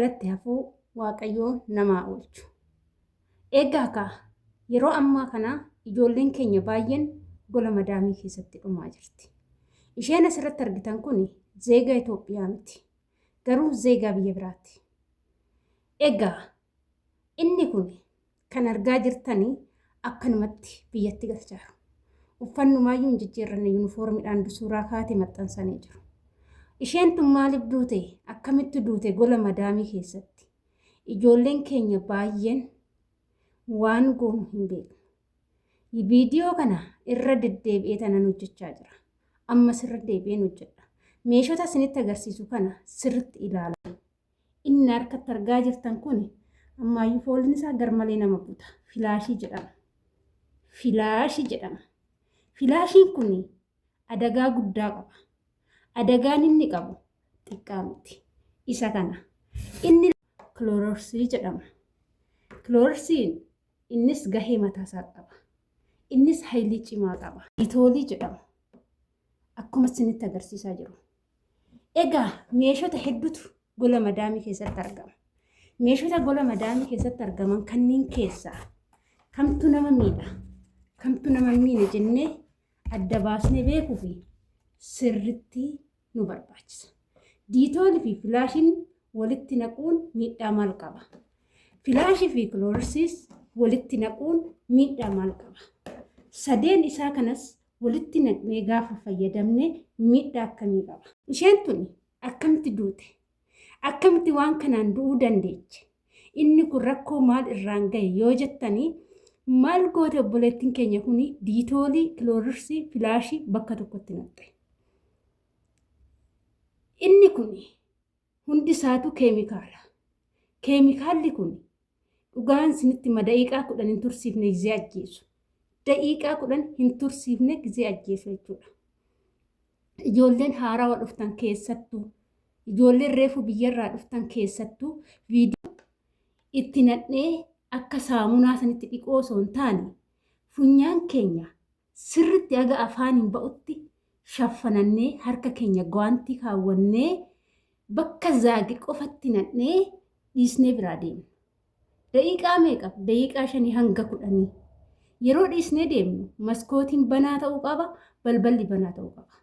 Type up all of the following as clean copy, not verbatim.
Alatti hafuu Waaqayyoo namaa oolchu. Eegaa kaa yeroo ammaa kana ijoolleen keenya baay'een gola madaamii keessatti dhumaa jirti. Isheen asirratti argitan kun zeegaa Itoophiyaa miti. Garuu zeegaa biyya biraati. Egaa inni kun kan argaa jirtanii akkanumatti biyyatti galchaaru. Uffannumaayyuu hin jijjiirranne yuunifoormiidhaan suuraa kaate maxxansanii jiru. Isheen tun maaliif duute? Akkamitti duute gola madaamii keessatti? Ijoolleen keenya baay'een waan goonu hin beeknu. Viidiyoo kana irra deddeebi'ee tanan hojjechaa jira. Ammas irra deebi'een hojjedha. Meeshota isinitti agarsiisu kana sirritti ilaala. Inni harkatti argaa jirtan kun ammaayyuu fooliin isaa garmalee nama buta. Filaashii jedhama. Filaashii jedhama. Filaashiin kun adagaa guddaa qaba. Adagaan inni qabu xiqqaa miti. Isa kana. Inni kilooroksii jedhama. Kilooroksiin innis gahee mataasaa qaba. Innis haylii cimaa qaba. Ditoolii jedhama. Akkuma isinitti agarsiisaa jiru. Egaa meeshota hedduutu gola madaamii keessatti argama. Meeshota gola madaamii keessatti argaman kanneen keessaa kamtu nama miidha, kamtu nama hin miine jennee adda baasnee beekuu fi sirritti nu barbaachisa. Diitoolii fi filaashiin walitti naquun miidhaa maal qaba? Filaashii fi kiloorsiis walitti naquun miidhaa maal qaba? Sadeen isaa kanas walitti naqnee gaafa fayyadamne miidhaa akkamii qaba? Isheen tuni akkamitti duute? Akkamitti waan kanaan du'uu dandeeche? Inni kun rakkoo maal irraan gahe yoo jettanii maal goote obboleettiin keenya kun diitoolii, kilooriksii, filaashii bakka tokkotti naqxe. Inni kun hundi isaatu keemikaala. Keemikaalli kun dhugaan isinitti hima daqiiqaa 10 hin tursiifne gizee ajjeesu. Daqiiqaa 10 hin tursiifne gizee ajjeesu jechuudha. Ijoolleen haarawa dhuftan keessattuu ijoolleen reefu biyyarraa dhuftan keessattuu viidiyoo itti nadhee akka saamunaa sanitti dhiqoo osoo hin taane funyaan keenya sirritti haga afaaniin ba'utti shaffanannee harka keenya gwaantii kaawwannee bakka zaage qofatti naqnee dhiisnee biraa deemna. Daqiiqaa meeqa? Daqiiqaa 5 hanga 10. Yeroo dhiisnee deemnu maskootiin banaa ta'uu qaba, balballi banaa ta'uu qaba.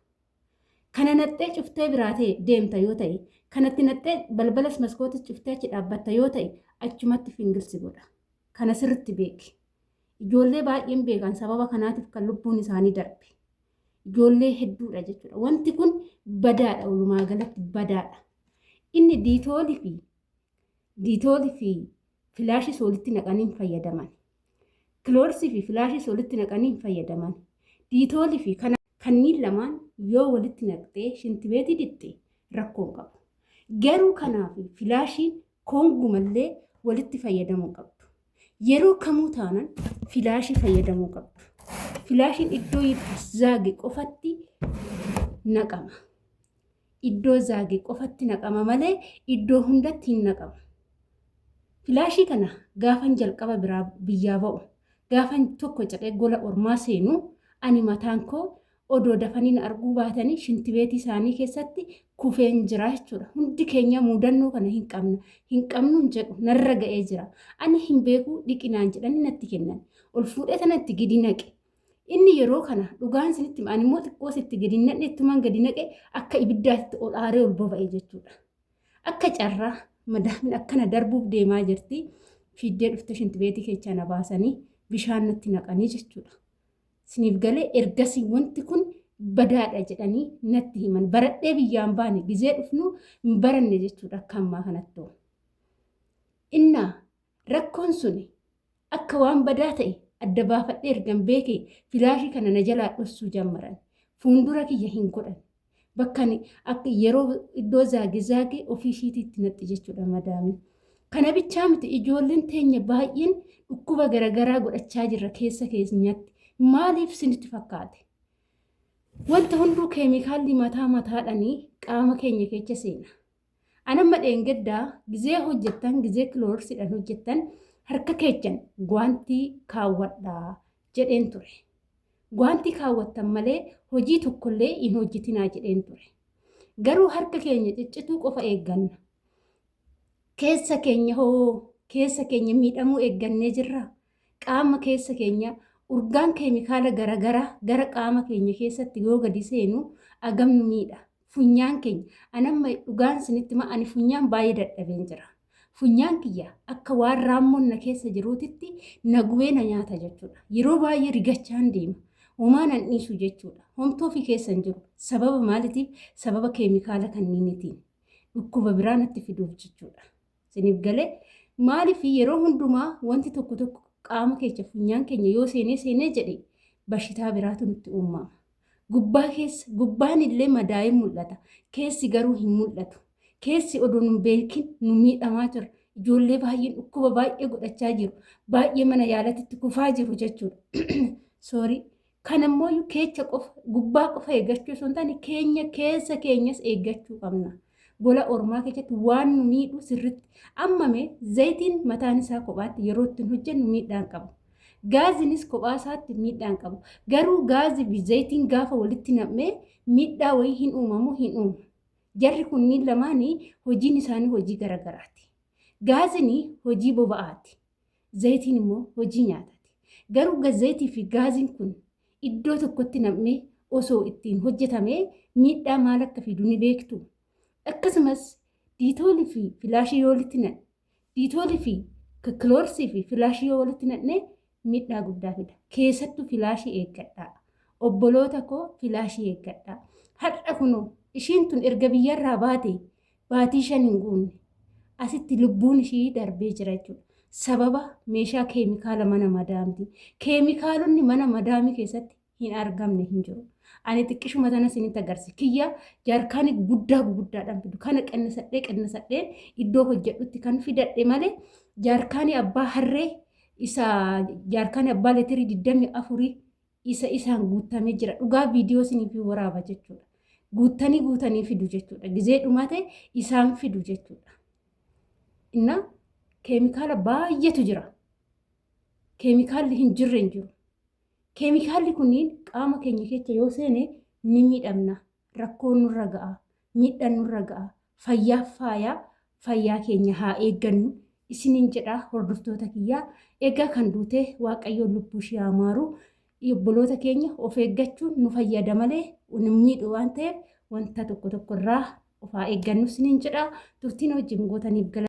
Kana naqxee cuftee biraa ta'e deemta yoo ta'e, kanatti naqxee balbalas maskootis cuftee achi dhaabbatta yoo ta'e, achumatti fingilsi godha. Kana sirritti beeki. Ijoollee baay'een beekan sababa kanaatiif kan lubbuun isaanii darbe. Ijoollee hedduudha jechuudha. Wanti kun badaadha walumaa galatti badaadha. Inni diitoolii fi filaashis walitti naqanii hin fayyadaman. Kiloorsii fi filaashis walitti naqanii hin fayyadaman. Diitoolii fi kana kanneen lamaan yoo walitti naqxee shintibeetii dixxe rakkoo hin qabu. Garuu kanaa fi filaashiin koongumallee walitti fayyadamuu qabdu. Yeroo kamuu taanan filaashii fayyadamuu qabdu. Filaashiin iddoo zaage qofatti naqama. Iddoo zaage qofatti naqama malee iddoo hundatti hin naqamu. Filaashii kana gaafan jalqaba biraa biyyaa ba'u gaafan tokko jedhee gola ormaa seenu ani mataan koo odoo dafanii na arguu baatanii shintibeetii isaanii keessatti kufeen jira jechuudha. Hundi keenya muudannoo kana hin qabna. Hin qabnu hin jedhu narra ga'ee jira. Ani hin beeku dhiqinaan jedhanii natti kennan. Ol fuudhee sana itti gidi naqe. Inni yeroo kana dhugaan isinitti hima ani immoo xiqqoos itti gadi hin naqne ittumaan gadi naqe akka ibiddaatti ol aaree ol boba'e jechuudha. Akka carraa madaamin akkana darbuuf deemaa jirti. Fiiddee dhufte shintibeetii keessaa na baasanii bishaan natti naqanii jechuudha. Siniif galee ergasii wanti kun badaadha jedhanii natti himan. Baradhee biyyaan baane gizee dhufnu hin baranne jechuudha akka ammaa kanatti. Innaa rakkoon suni akka waan badaa ta'e adda baafadhee ergan beekee filaashii kana na jalaa dhossuu jammaran. Fuuldura kiyya hin godhan. Bakka ani akka yeroo iddoo zaage zaage ofii ishiitii itti naqxi jechuudha madaamiin. Kana bichaa miti ijoolleen teenya baay'een dhukkuba garaagaraa godhachaa jirra keessa keenyatti. Maaliif isinitti fakkaate? Wanta hunduu keemikaalli mataa mataadhanii qaama keenya keessa seena. Anamma dheengaddaa gizee hojjettan gizee kiloorsiidhaan hojjettan harka keechan gwaantii kaawwadhaa jedheen ture. Gwaantii kaawwattan malee hojii tokkollee hin hojjetinaa jedheen ture. Garuu harka keenya ciccituu qofa eegganna. Keessa keenya hoo keessa keenya miidhamuu eeggannee jirra. Qaama keessa keenya urgaan keemikaala garagaraa gara qaama keenya keessatti yoo gadi seenu agam nu miidha. Funyaan keenya anamma dhugaan isinitti hima ani funyaan baay'ee dadhabeen jira. Funyaan kiyya akka waan raammoon na keessa jiruutitti na gubee na nyaata jechuudha. Yeroo baay'ee rigachaan deema. Homaa nan dhiisu jechuudha. Homtuu ofii keessa hin jiru. Sababa maaliitiif? Sababa keemikaala kanniinitiin. Dhukkuba biraa natti fiduuf jechuudha. Isiniif galee maaliif yeroo hundumaa wanti tokko tokko qaama keenya funyaan keenya yoo seenee seenee jedhe bashitaa biraatu nutti uumama. Gubbaa keessa gubbaan illee madaa'ee mul'ata. Keessi garuu hin mul'atu. Keessi odoo nu beekin nu miidhamaa jira. Ijoollee baay'een dhukkuba baay'ee godhachaa jiru. Baay'ee mana yaalatitti kufaa jiru jechuudha. Soorii. Kan ammoo keecha qofa gubbaa qofa eeggachuu osoo hin taane keenya keessa keenyas eeggachuu qabna. Gola ormaa keessatti waan nu miidhu sirritti. Amma mee zayitiin mataan isaa kophaatti yeroo ittiin hojjennu miidhaan qabu. Gaazinis kophaa isaatti miidhaan qabu. Garuu gaazii fi zayitiin gaafa walitti nam'ee miidhaa wayii hin uumamu hin uumu. Jarri kunniin lamaanii hojiin isaanii hojii garagaraati. Gaazini hojii boba'aati. Zayitiin immoo hojii nyaataati. Garuu zayitii fi gaaziin kun iddoo tokkotti nam'ee osoo ittiin hojjetamee miidhaa maal akka fidu ni beektu. Akkasumas diitoolii fi filaashii yoo walitti naqne, diitoolii fi kiloorsii fi filaashii yoo walitti naqne miidhaa guddaa fida. Keessattuu filaashii eeggadhaa. Obboloota koo filaashii eeggadhaa. Har'a kunoo ishiin tun erga biyyarraa baate baatii 5 hin guunne asitti lubbuun ishii darbee jira jechuudha. Sababa meeshaa keemikaala mana madaamti. Keemikaalonni mana madaamii keessatti hin argamne hin jiru. Ani xiqqishuma tana isinitti agarsiisa. Kiyya jaarkaanii guguddaa guguddaadhaan fidu. Kana qannasadhee qannasadhee iddoo hojjedhutti kan fidadhe malee jaarkaanii abbaa harree isa jaarkaanii abbaa leetirii 24 isa isaan guuttamee jira. Dhugaa viidiyoo isiniif waraaba jechuudha. Guuttanii guutanii fidu jechuudha. Gizee dhumate isaan fidu jechuudha. Inna keemikaala baay'eetu jira. Keemikaalli hin jirre hin jiru. Keemikaalli kunniin qaama keenya keessa yoo seene ni miidhamna. Rakkoon nurra ga'a. Miidhaan nurra ga'a. Fayyaaf faayaa fayyaa keenya haa eeggannu isiniin jedha hordoftoota kiyyaa. Egaa kan duute Waaqayyoon lubbuu ishee haa maaru. Obboloota keenya of eeggachuun nu fayyada malee nu miidhu waan ta'eef wanta tokko tokko irraa of haa eeggannu isiniin jedha. Turtiin wajjin gootaniif galata.